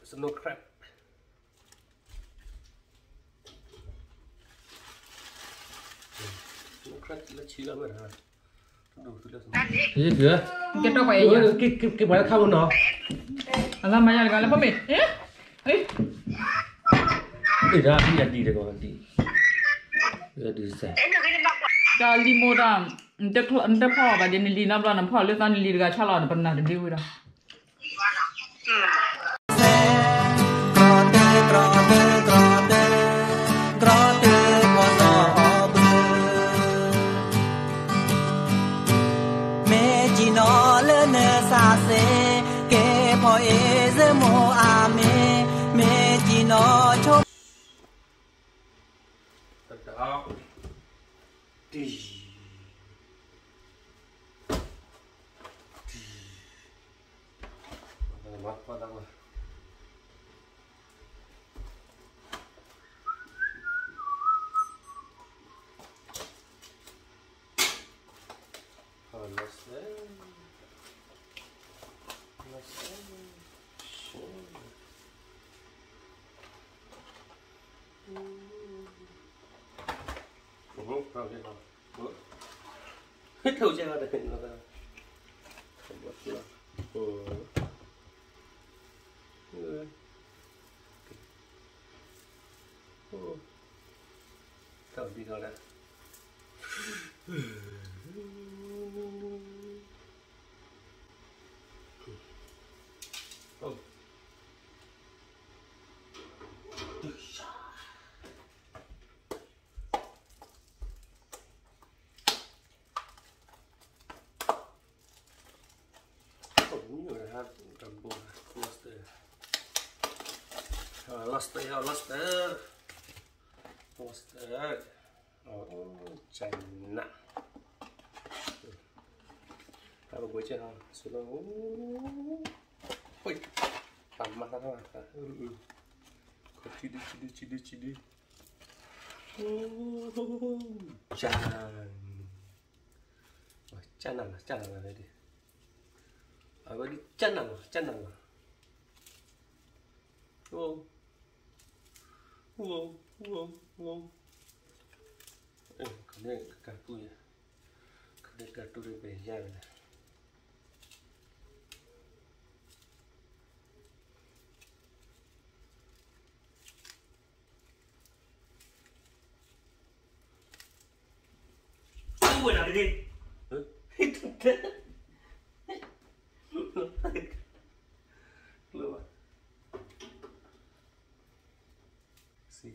Snow crab. Snow crab လၢဆံလီၤမ့ၢ်, ကဲ, ကဲပှၤလၢခါမနီၤ, အလၢမၤယါတဂၤလၢဖီမ့ၢ်, အ့, အ့, ဒ်အဒံးတဂီၤဒံး, ဒ်စဲ, တၢ်လံၤမိၢ်တၢ်, နတဖီၣ်ဘၣ်ဒ်နလံၤနီတဘျီ နဖီၣ်လၢသးနလံၤတဂၤဆါလီၤ နပနၢ်တဒ့ဝံၤဒီး မ့ၢ်ကံၣ်နီၤလၢနစးစ့, ကဲဖီအ့ၣ်စ့မိၢ်အမ့ၢ်, မ့ၢ်ကံၣ်နီၤဆိ တၢ်, တံၢ်, တံၢ်, မၤဖီတၢ်မၤ, လီၤစဲ, လီၤစဲ, ဆိ Lobster, lobster, lobster, lobster, China, တၢ်လီၤဘှံးကဲနီၤ ဆိလီၤ, ပှၤမၤတၢ်နီၤ, ခီၣ်ထံဒု ထံဒု ထံဒု ထံဒု, China, China လီၤ China လီၤ, အဝဲဒ် China လီၤ China လီၤ, အိ, အိ, အိ, အိ, ခန့ၣ်ကကၢ်တူၢ်, ခန့ၣ်ကကၢ်တူၢ်န့ၣ်ပယၢ်ဝဲဒၣ် ဝဲဒၣ်တက့ၢ်, စံး,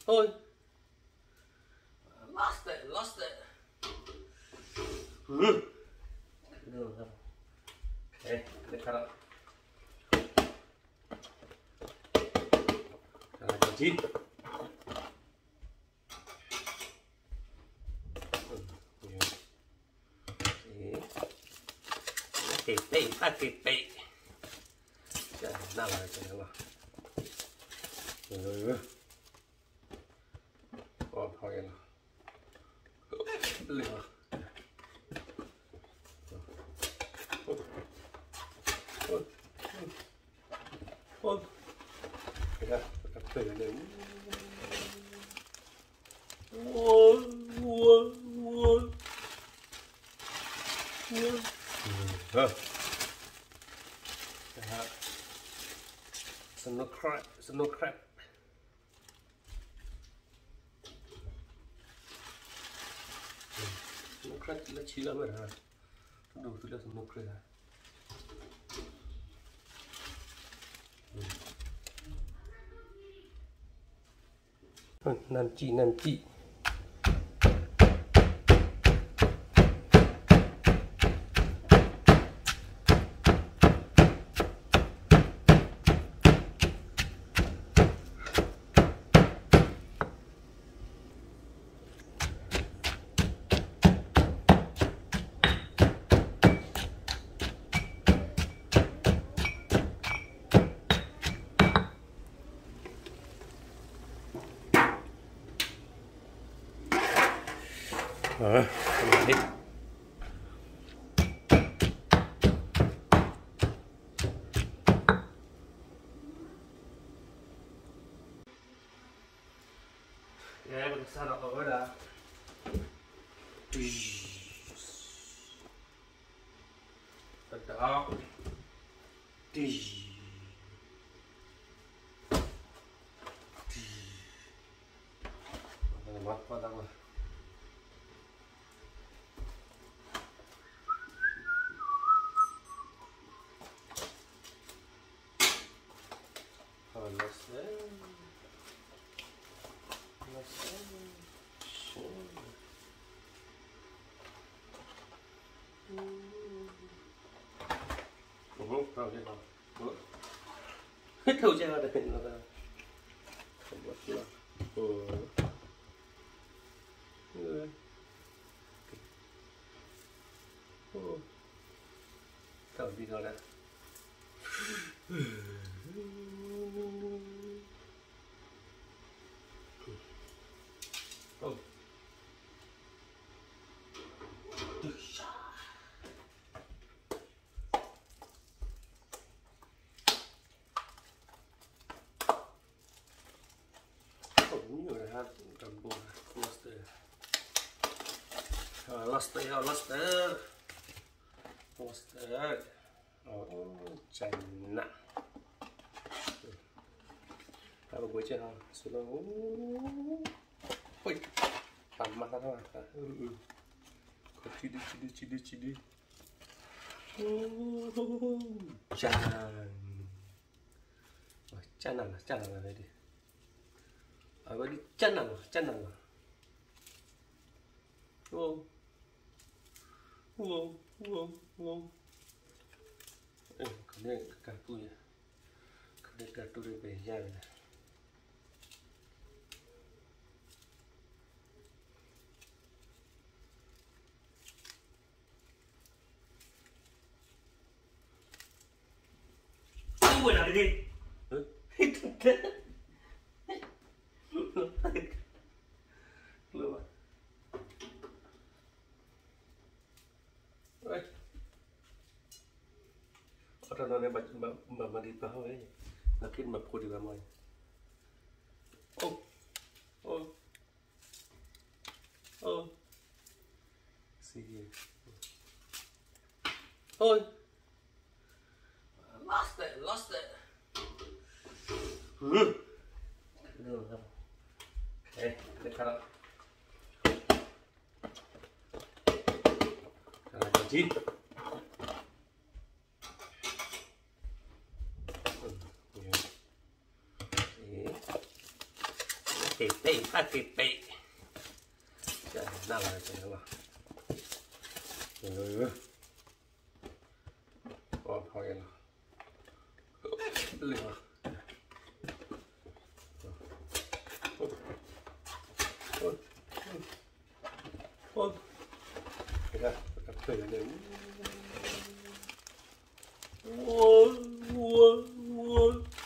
အိ, lost it, lost it, ဟဲ, တခါဒီး, တခါဒီး, တၢ်က့ၤပ့ၢ် တၢ်က့ၤပ့ၢ်, နၢ်လီၤ, အီၣ်ထီၣ်က့ၤလီၤ, လၢာ်, Snow crab, snow crab, snow crab လၢဆံလီၤမ့ၢ်, ဒိၣ်သုလၢ snow crab ဧါ, နမ်စံၣ် နမ်စံၣ်. အၢ, မၤလံ. အီ တံၢ် တံၢ် မၤဖီတၢ်ကွၢ် လီၤစဲ လီၤစဲ Lobster, lobster, lobster, lobster, ကနၣ် ဟးပကွဲးကဲဟီ ဆူလီၤ ပှ့ၤ ပမၤသးထီၣ် ခီၣ်ထံဒု ထံဒု ထံဒု ထံဒု ကၢ် ကၢ်နၢ်လီၤ ကၢ်နၢ်လီၤဝဲဒၣ် အဝဲဒၣ်ကၢ်နၢ်လီၤ ကၢ်နၢ်လီၤ အိ အိ အိ အိ ခန့ၣ်ကတူၢ်ယၤ ခန့ၣ်ကတူၢ်န့ၣ်ပယၢ်ဝဲဒၣ် ဝဲနၤတက့ၢ် လၢဘၣ် အတနီၤန့ၣ် ဘၣ်မၤဒံးပာ်ဟီၣ်ဝဲ လၢခံမၤဖိဒံးဘၣ်မီၢ် အိ အိ အိ စံး အိ lost it, lost it. ဟဲ လၢခါလီၤ ခါလီၤ ကၠီ က့ၤပ့း ပက့ၤပ့း နၢ်လီၤ က့ၤလီၤ အီၣ်ဖီက့ၤလီၤ လၢ အိ ကဖျၢၣ်န့ၣ် အိ အိ အိ အိ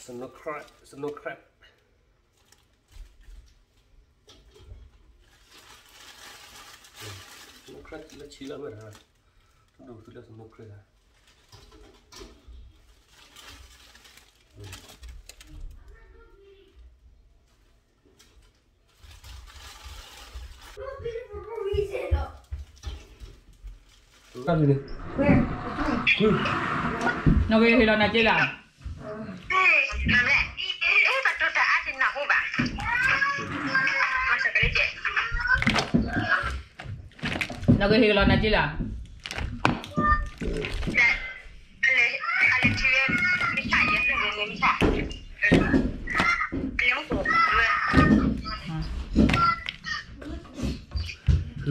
snow crab, snow crab, snow crab လၢဆံလၢဝဲဒၣ် ဒိၣ်တုၤလၢ snow crab လၢ နီၢ်က့ၤဟ့ၣ်လီၤနၤက့လၢ် နီၢ်က့ၤဟ့ၣ်လီၤနၤက့လၢ် နီၢ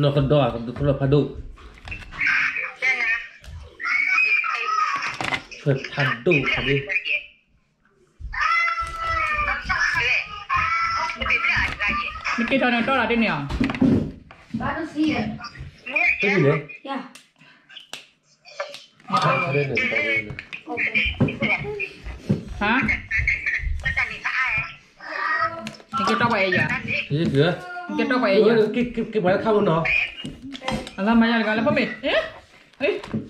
်ကဒီး ကဒုးခီလၢဖးဒိၣ် ဖးဒိၣ်ဖးဒိၣ် နက့ၤထီၣ်န့ၣ်တီၢ်လီၤတန့ၢ်အီၤ တန့ၢ်န့ၣ် ဟါ နက့ၤတီၢ်ပှၤအဲၣ်ယၤ နက့ၤတီၢ်ပှၤအဲၣ်ယၤ က့ၤပှၤလၢခါမနီၤ အလၢမၤယၤတဂၤလၢဖိမ့ၢ် အ့ၣ် အ့ၣ်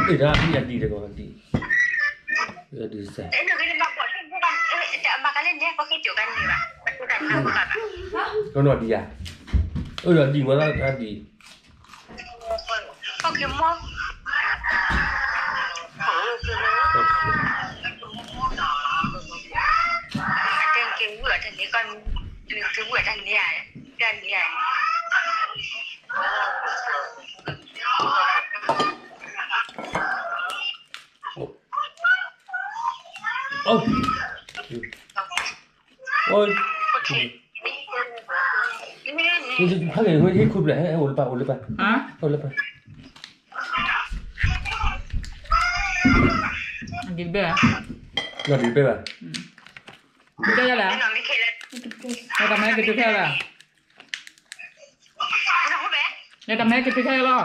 ဒ်အဒံးတဂီၤဒံး အဒံးစဲး မၤကလဲၣ်န့ၣ် ပက့ၤကၠိကန့ၢ်ဘၣ် ကနီၢ်ဒံးဧါ, အၢ ဒီးဒံးမးလၢဒံး, ဖဲန့ၣ် ဟဲခူဘျဲၣ် ဟဲအိၣ်လၢပၢ် အိၣ်လၢပၢ်, အိၣ်လၢပၢ်, ဒ်တဘဲဘၣ်, ဒ်တဘဲဘၣ်, ဒ်တဘဲလဲၣ်, တၢ်မၤဟဲက့ၤတုၤခဲလၢာ်, တၢ်မၤဟဲက့ၤတုၤခဲလၢာ်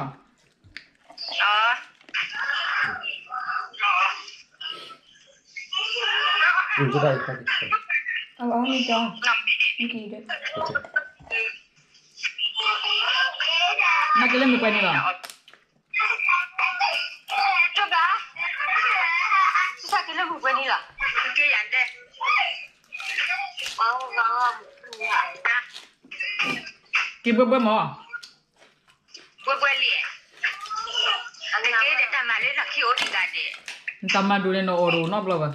လီၤ. နက့ၤလၢမုၢ်ပှဲၤန့ၣ်လီၤ. က့ၤဘှဲဘှဲမး, ဘှဲဘှဲလံ, နက့ၤဒီးတၢ်မၤလၢနခံအိၣ်တဂၤဒဲး, နတၢ်မၤဒိၣ်န့ၣ် နအီၣ်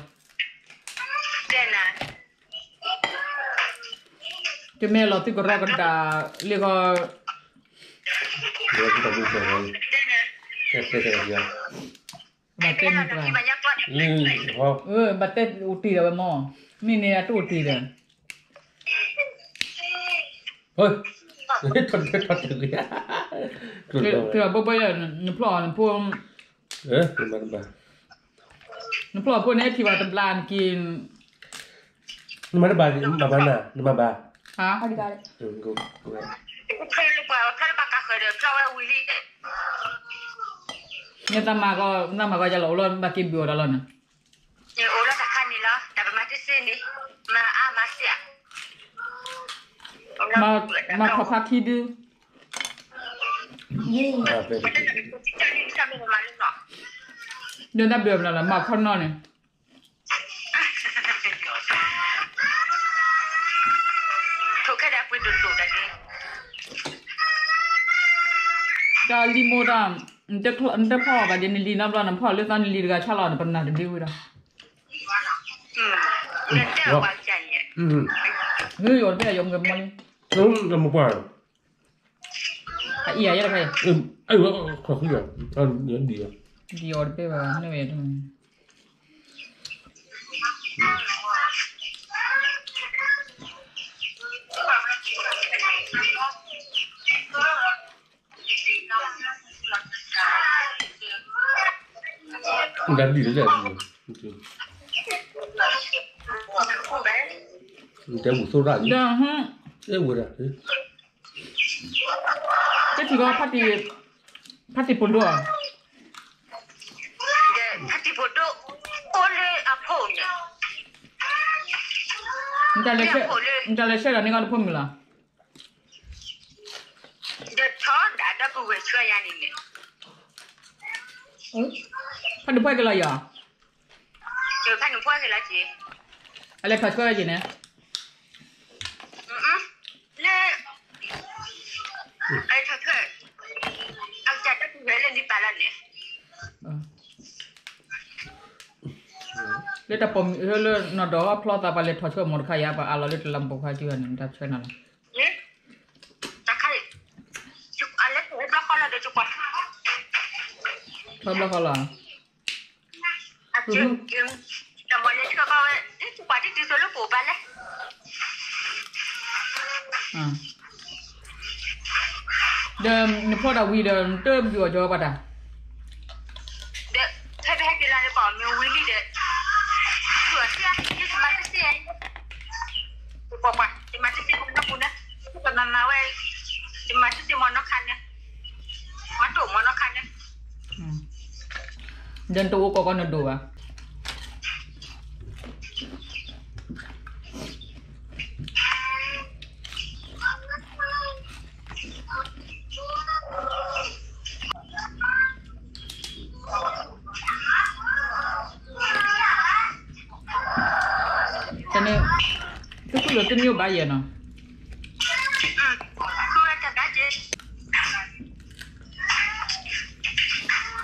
တအိၣ်နီတဘျီဘၣ်, တမ့ၢ်လီၤသုကရီကဒၣ်လံဃီ, ဘၣ်တဲမုၢ်ပှဲၤ, ဘၣ်တဲအိၣ်တ့ၢ်ဒီးဝဲမး, မ့ၢ်န့ၣ်အတအိၣ်တ့ၢ်ဒီး, ဘှဲဘှဲယၤ နဖျီၣ်နဖိ, နဖျီၣ်ဖိန့ၣ်ထံၣ်ဘၣ်တဘျီနက့ၤ, နမၤတဘၣ်, နမၤဘၣ်နၤ, နမၤဘၣ်, ဟါ, နသးမၤကီ, နသးမၤကီယလီၤအိၣ်လီၤဘၣ်က့ၤဘုၣ်အီၤတၢ်လီၤန့ၣ်, အိၣ်လီၤတခါန့ၣ်လီၤ တၢ်ပမၤတစ့န့ၣ်, မၤအါမၤစ့ဧါ, မၤထီၣ်ဖးခံဒု, ဒ်နဘုၣ်မၤလီၤလီၤ မၤခီနီၢ်န့ၣ် တၢ်လံမိၢ်တၢ်, နတဖီၣ်ဘၣ်ဒ်နလံၤနီတဘျီ နဖီၣ်လၢသးနလံၤတဂၤဆါလီၤ နပနၢ်တဒုဝံၤဒီး, ဟ့ၣ်ယီၤတဘ့ၣ်ယီၤမုၢ်ကမီၤလံ, အအံၤယဲတခါအံၤ, ဒ်ယီၤတဘ့ၣ်ဘၣ်န့ၣ်ဝဲ ဒ်လၢ, တဲဝူသိၣ်ရၣ်, တဲဝူရၣ်, တထံၣ်ကီး, ဖါတံၢ်ဖိဒိၣ်, ဖါတံၢ်ဖိဒိၣ်, အိၣ်လၢအဖိန့ၣ်, နတၢ်လဲၤဆှၢဒီးန့ၢ်ကီးနဖိမုၣ်လီၤ. ဒီးထီဒါဒီပုၢ်ဝဲၢ်ဆှၢယၤန့ၣ်န့ၣ်, ဖါတံၢ်ဖိက့ၤလီၤယီၤ, ဖါတံၢ်ဖိက့ၤလီၤက့ၤ, အလဲၤထီၣ်ဆှၢယၤန့ၣ်, လၢ, အလဲၤထီၣ်ဆှၢ, အကစၢ်ဒီပုၢ်ဝဲၢ်လၢန့ၣ်ပာ်လီၤန့ၣ် လၢတၢ်ပိာ်မုၣ်လၢနီၢ်ဒီးဖျီသးပှၤလဲၤထီၣ်ဆှၢမီတခါယၤ ပှၤအးလီၤလၢတလးမူးပခါက့ၤန့ၣ် တၢ်ဆှၢနၤလီၤ, တခါ, အလဲၤထီၣ်ဘျီဃီလီၤဒီး, ထီၣ်ဘျီဃီလီၤ, တၢ်မၤလဲၤဆှၢဘၣ်ဝဲ, တပှၤတတုၤသိးလၢပအိၣ်ဘၣ်လဲၣ် ဒီးနဖီၣ်တၢ်ဝံၤဒီး နတဘုၣ်အီၣ်ကၠီပှၤတၢ်, ဒီး, ဖဲပဟဲက့ၤလီၤန့ၣ် ပှၤမ့ၢ်ဝံၤလံဒီး, ဘုၣ်အီၣ်စ့, ယတမၤတစ့, ပှၤပှၤ ယမၤတစ့မီၤနီၢ်ပူၤန့ၣ်, ပမၤမၤဝဲ, ယမၤတစ့မီၤနီၢ်ခါန့ၣ်, မၤတအိၣ်မီၤနီၢ်ခါန့ၣ် ဒီးနတအိၣ်ကီးကီးနဒိၣ်ဘၣ်. တၢ်န့ၣ်, သုသူၣ်လၢသုမ့ၢ်အိၣ်ဘၣ်ယဲၢ်နီၤ,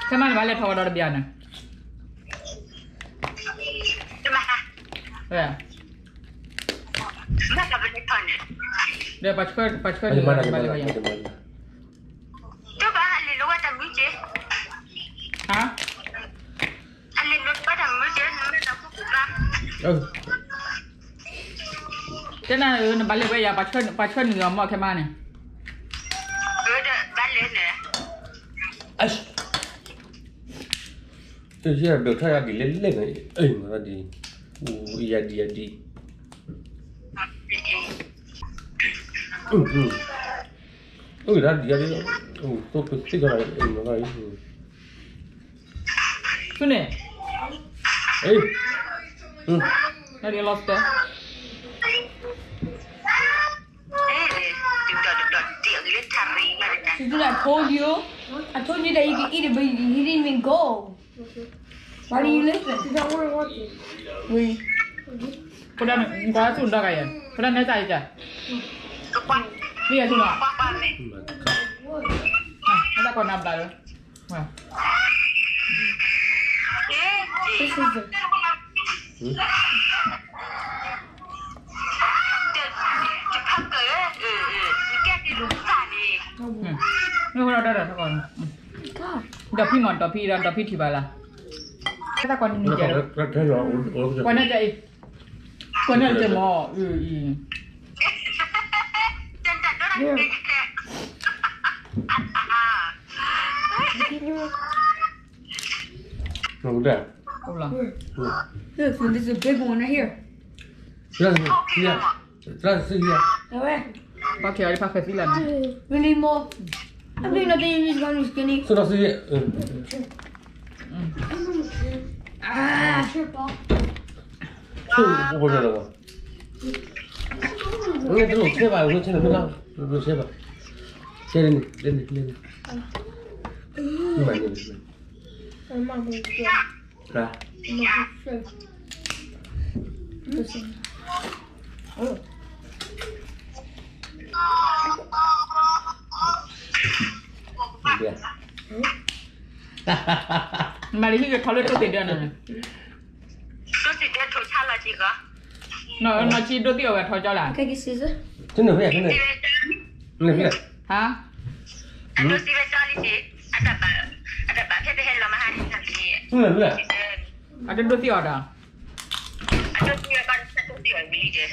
ခဲမးန့ၣ်ဘၣ်လဲၤထီၣ်ဝဲဒီးတဘျီန့ၣ်, ဒီးပှၤဆှၢနုာ်အီၤမး ဘၣ်လဲၤဝဲယဲၢ်, ဟါ, တဲနၤဧၢ နဘၣ်လဲၤဝဲယဲၢ် ပှၤဆှၢနုာ်အီၤမးခဲမးန့ၣ်, ဘၣ်လဲၤန့ၣ်, တယဲၢ်ဘျုးထီၣ်ယၤဒ်လဲၣ်လဲၣ်န့ၣ်, အံၤမၤဒ်, အံၤယၤဒ်ယၤဒ်, အံၤဒ်ယၤဒ်, သိၣ်ကသ့ၣ်ကီး, အံၤမၤဒ်, ဆူန့ၣ်, အံၤ, နဒ် lobster, ဒီးဒီးဒီးဒ်အဂ့ၢ်လၢထါရံၣ်မး, She said, I told you, I told you that you can eat it, but you didn't even go. Why didn't you listen? She don't want to watch it. ဝံၤ, ဖိဒၣ်နကွၢ်ဆူၣ်ဒီဂၤယဲၢ်, ဖိဒၣ်နဲတၢ်အံၤတၢ်, မ့ၢ်ယဲၢ်ဆူၣ်နီၤ, နတၢ်ကွၢ်နၤဘျါလၢ, This is the မ့ၢ်ဝဲဒၣ်ဒီး, ဒီးဖံမး ဒီးဖံဒီး ဒီးဖံထံၣ်ဘၣ်လၢ, တၢ်ကွၢ်နံၤနံၤကဲ, ကွၢ်န့ၣ်ကဲအံၤ, ကွၢ်န့ၣ်ကဲမး, အံၤ, အိၣ်လီၤ, Look, this is a big one right here. တၢ်စံးယၤ, ပှၤခံဂၤဒ်ဖးဃဲၤသံလၢန့ၣ်, really more. I think nothing is gonna be skinny. ဆိဒိၣ်စံးယၤ, Ah. ဆိဒိၣ်လီၤ, နတလိၣ်ဆဲဘၣ်, နတလိၣ်ဆဲဘၣ်, ဆဲန့ၣ်, လဲန့ၣ်, လဲန့ၣ်, မၤန့ၣ်, ဟါ မၤလၢဟံၣ်က ထီလၢတိၢ်သ့ၣ်ဒၢနၤ, တိၢ်သ့ၣ်ဒၢထိၣ်ဆါလီၤက့ၤကီး, နီၢ်ဆံးဒိၣ်သံအီၤဝဲထီကၠီလၢ, ဟါ, အတဒိၣ်သံအီၤဒီး, နီၢ်ဆံးဂၤတဲက့ၤဟးလၢ, ဖျၢၣ်ဒၢနီတဘျ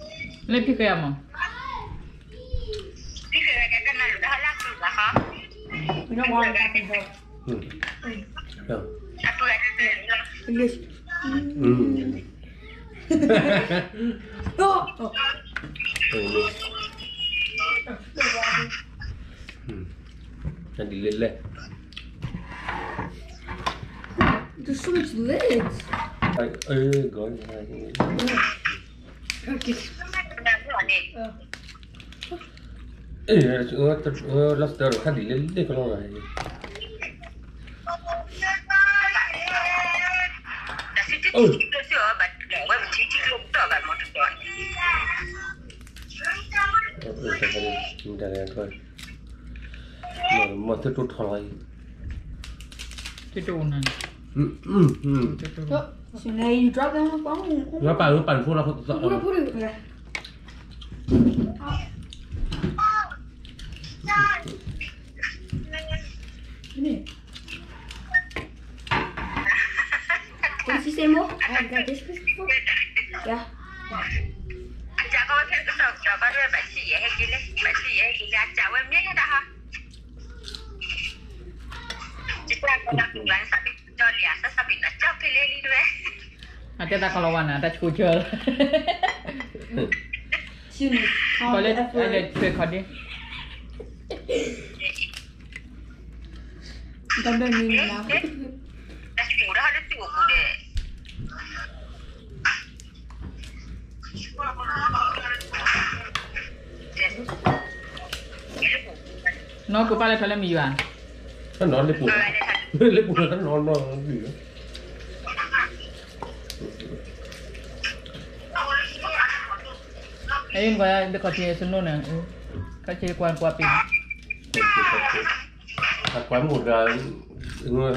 ီ, လၢဖံဃဲအမး, ဒ်လဲၣ်လဲၣ်, There's so much lids. လီၤစတၢၢ်ခါဒ်လဲၣ်လဲၣ်ကလီၤဂၤ, မ့ၢ်သ့ၣ်တိၢ်ထီလီၤအံၤ, သ့ၣ်တိၢ်နၤ, ပာ်ပာ်ဖိလီၤ, Can you say more? I got this piece before. Yeah. အတဲသးကလီၤဝါနၤ တၢ်ဆိကၢၢ်လီၤ, ပှၤလၢအလဲၤထွဲခီဒ့, တၢ်ဘၣ်မံၤန့ၣ်လီၤ, တၢ်ဆိကမိၣ်ဒီးဟီဒ်သူၣ်အိၣ်ပူၤဒီး, တဲ နီၢ်ကိးပၢ်လၢထီလၢမံၤယွၤ, တနီၤလၢပူၤ, လၢပူၤလၢတနီၤနီၤ, အ့ၣ် နကွၢ်ဒ်ခီၣ်ထံးစနိန့ၣ်, ခီၣ်ထံးကွၢ်ကွၢ်ပ့ၤ, အကွၢ်မ့ၢ်တဂၤ,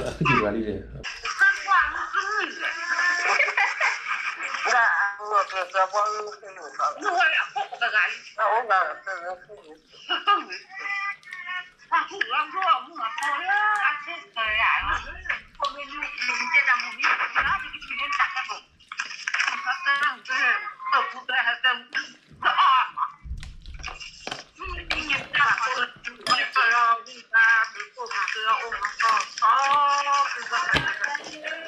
အသုတဂၤလံဒီး မုၢ်ဂၤလၢ်, တဒီခိၣ်သးမး တဒီခိၣ်သး, ဟါ, လီၢ်တကဲ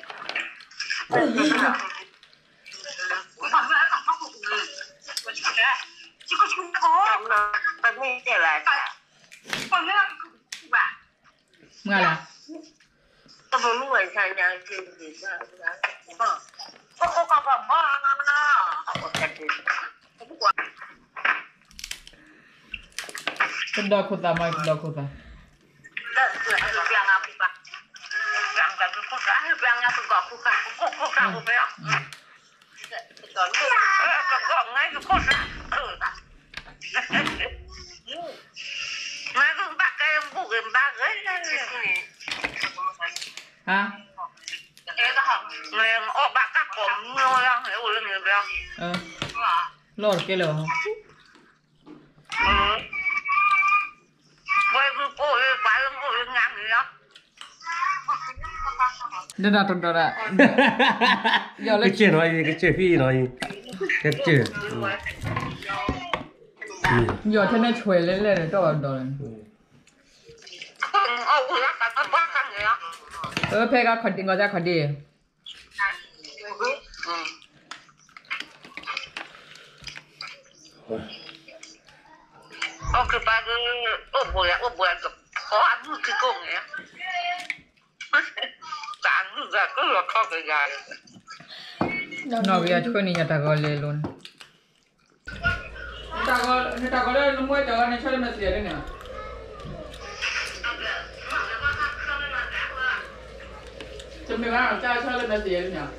လၢၤဘၣ်, ဒဒၣ်တဒီးဒၣ်, ကစၢၢ်နီၤအံၤ ကစၢၢ်ဖံအံၤနီၤအံၤ, ကစၢၢ်, ယီၤထဲန့ၣ်ဆွဲလဲၣ်လဲၣ်ဒီး တီၢ်ဘၣ်ဒီးလီၤ, ဖဲကခီၣ်ဒ့ ငီၤသးခီၣ်ဒ့ နီၢ်ကယၤဆှၢန့ၢ်ယၤတၢ်ဂီၤလဲၤလိၤန့ၣ်, နတၢ်ဂီၤလၢနမ့ၢ်တၢ်ဂီၤန့ၣ် ဆၢလၢမဲာ်သ့ၣ်လၢန့ၣ်, တမ့ၢ်ဘၣ် ကၢ်ဆၢလၢမဲာ်သ့ၣ်လၢန့ၣ် လဲၣ်,